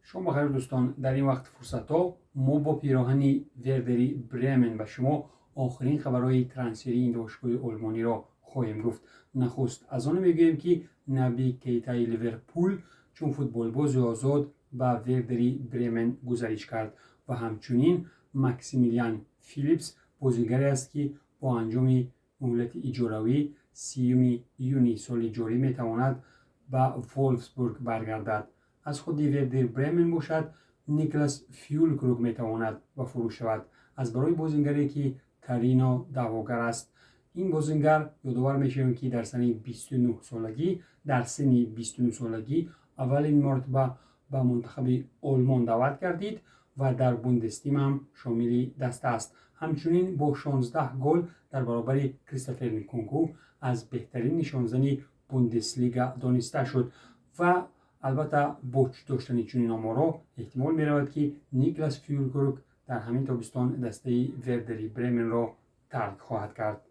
Шом бахайр, дӯстон. Дар ин вақт фурсатҳо мо бо пироҳани Вердери Бремен ба шумо охирин хабарҳои трансферии ин бошгоҳи олмониро хоҳем гуфт. Нахуст аз оне мегӯем, ки Наби Кейтаи Ливерпул чун футболбози озод ба Вердери Бремен гузариш кард ва ҳамчунин Максимилиан Филипс бозигаре аст, ки бо анҷоми муҳлати иҷоравӣ 30-юми июни соли ҷорӣ метавонад ба Волфсбург баргардад. Аз худи Вердер Бремен бошад, Никлас Фюлкруг метавонад ба фурӯш шавад аз барои бозингаре, ки Торино даъвогар аст. Ин бозингар, ёдовар мешавем, ки дар санаи 29 солагӣ, дар синни 29 солагӣ аввалин маротиба ба мунтахаби Олмон даъват гардид ва дар Бундестим ҳам шомили даста аст. Ҳамчунин бо 16 гол дар баробари Кристофер Нкунку аз беҳтарин нишонзани Бундеслига дониста шуд ва албатта, бо доштани чунин оморҳо эҳтимол меравад, ки Никлас Фюлкруг дар ҳамин тобистон дастаи Вердери Бременро тарк хоҳад кард.